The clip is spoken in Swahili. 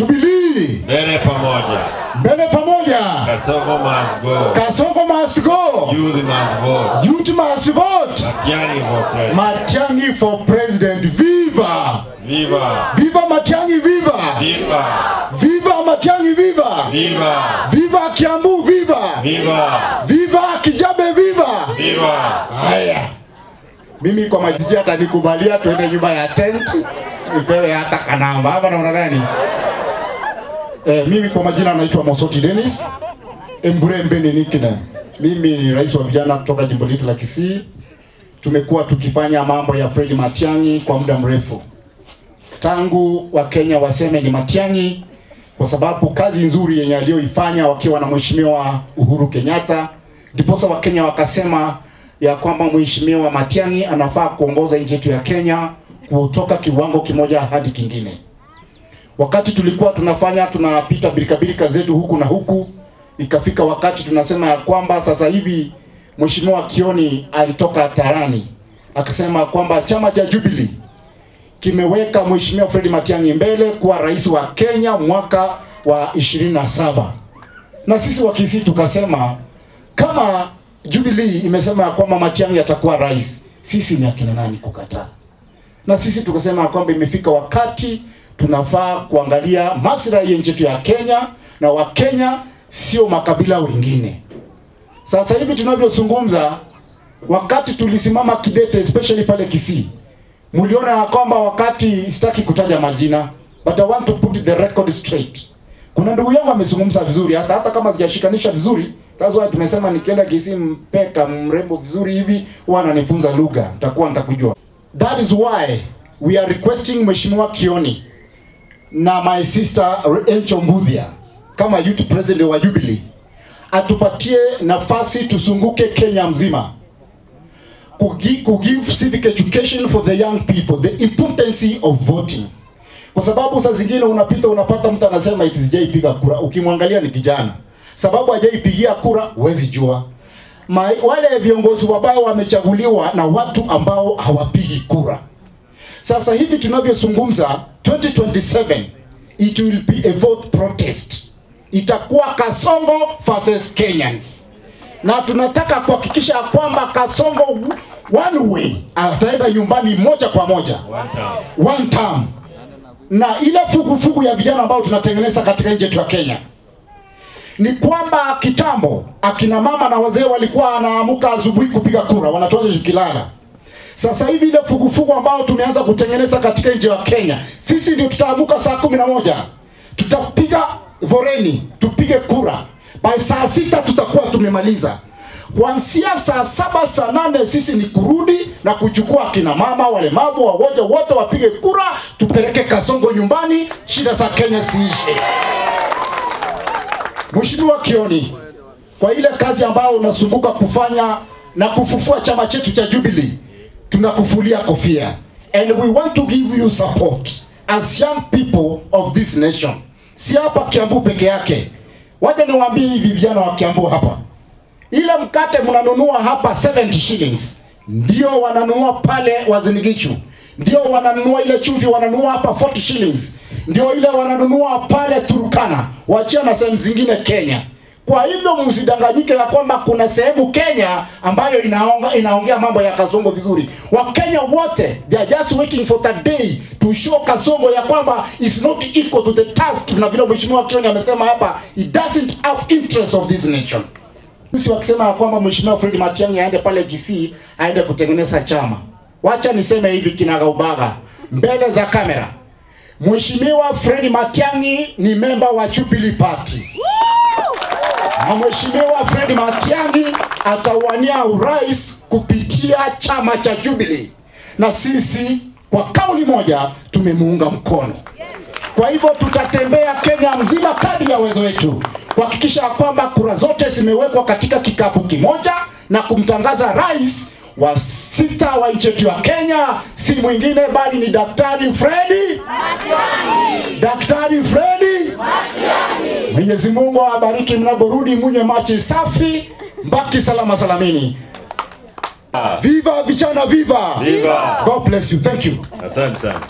Jubilee. Mbele pamoja. Mbele pamoja. Kasongo must go. Kasongo must go. Youth must vote. Youth must vote. Matiang'i for president. Matiang'i for president. Viva. Viva. Viva Matiang'i, viva. Viva. Viva Matiang'i, viva. Viva. Viva Kiambu, viva. Viva. Viva Kijabe, viva. Viva. Haya. Mimi kwa majiji atanikubalia tuende nyumba ya tent nipewe hata kanamba. Hapa naona gani? Mimi kwa majina naitwa Mosoti Dennis Embure Mbene Nikina. Mimi ni rais wa vijana kutoka jimbo letu la Kisii. Tumekuwa tukifanya mambo ya Fred Matiang'i kwa muda mrefu. Tangu Wakenya waseme ni Matiang'i, kwa sababu kazi nzuri yenye aliyoifanya wakiwa na Mheshimiwa Uhuru Kenyatta, ndiposa Wakenya wakasema ya kwamba Mheshimiwa Matiang'i anafaa kuongoza nchi yetu ya Kenya kutoka kiwango kimoja hadi kingine. Wakati tulikuwa tunafanya tunapita birika zetu huku na huku, ikafika wakati tunasema ya kwamba sasa hivi Mheshimiwa Kioni alitoka tarani akasema kwamba chama cha Jubilee kimeweka Mheshimiwa Fred Matiang'i mbele kuwa rais wa Kenya mwaka wa 27. Na sisi wa Kisii tukasema kama Jubilee imesema ya kwamba Matiang'i atakuwa rais, sisi ni akina nani kukataa? Na sisi tukasema kwamba imefika wakati tunafaa kuangalia maslahi ya nchi yetu ya Kenya, na Wakenya sio makabila wengine. Sasa hivi tunavyozungumza, wakati tulisimama kidete especially pale Kisii, mliona ya kwamba wakati, sitaki kutaja majina, but I want to put the record straight. Kuna ndugu yangu amezungumza vizuri, hata kama sijashikanisha vizuri, that's why tumesema nikienda Kisii mpeka mrembo vizuri hivi, huwa ananifunza lugha, nitakuwa nitakujua. That is why we are requesting Mheshimiwa Kioni na my sister Encho Mbuthia kama youth president wa Jubilee atupatie nafasi tuzunguke Kenya mzima ku give civic education for the young people, the importance of voting. Kwa sababu saa zingine unapita unapata mtu anasema eti sijaipiga kura, ukimwangalia ni kijana, sababu hajaipigia kura huwezi jua. Wale viongozi wabaya wamechaguliwa na watu ambao hawapigi kura. Sasa hivi tunavyozungumza, 2027 it will be a vote protest. Itakuwa Kasongo versus Kenyans. Na tunataka kuhakikisha kwamba Kasongo one way ataenda nyumbani moja kwa moja. One term. Na ile fugufugu ya vijana ambao tunatengeneza katika nchi yetu ya Kenya ni kwamba kitambo akina mama na wazee walikuwa wanaamuka asubuhi kupiga kura, wanatuacha tukilala. Sasa hivi ile fugufugu ambao tumeanza kutengeneza katika nchi ya Kenya, sisi ndio tutaamuka saa 11. Tutapiga voreni, tupige kura. By saa 6 tutakuwa tumemaliza. Kuanzia saa 7, saa 8 sisi ni kurudi na kuchukua kina mama, walemavu, wagonjwa wote wapige kura, tupeleke Kasongo nyumbani, shida za Kenya ziishe. Mheshimiwa Kioni, kwa ile kazi ambayo unasumbuka kufanya na kufufua chama chetu cha Jubilee, tunakufulia kofia. And we want to give you support as young people of this nation. Si hapa Kiambu peke yake. Waje niwaambie hivi vijana wa Kiambu hapa. Ile mkate mnanunua hapa 70 shillings, ndio wananunua pale Uasin Gishu. Ndio wananunua ile chumvi wananunua hapa 40 shillings. Ndio ile wananunua pale Turkana, wachia na sehemu zingine Kenya. Kwa hivyo msidanganyike ya kwamba kuna sehemu Kenya ambayo inaongea mambo ya Kasongo vizuri. Wakenya wote, they are just waiting for that day to show Kasongo ya kwamba is not equal to the task. Na vile Mheshimiwa Kioni amesema hapa, it doesn't have interest of this nation. Sisi wakisema ya kwamba Mheshimiwa Fred Matiang'i aende pale Kisii aende kutengeneza chama. Wacha niseme hivi kinagaubaga mbele za kamera. Mheshimiwa Fred Matiang'i ni member wa Jubilee Party. Na Mheshimiwa Fred Matiang'i atawania urais kupitia chama cha Jubilee. Na sisi kwa kauli moja tumemuunga mkono. Kwa hivyo tutatembea Kenya mzima kadri ya uwezo wetu kuhakikisha kwamba kura zote zimewekwa katika kikapu kimoja na kumtangaza rais wa 6 wa nchi yetu ya Kenya, si mwingine bali ni Daktari Fred Matiang'i. Daktari Fred Matiang'i. Mwenyezi Mungu awabariki mnaporudi, munywe maji safi, mbaki salama salamini. Viva vijana, viva. Viva. God bless you. Thank you. Asante sana.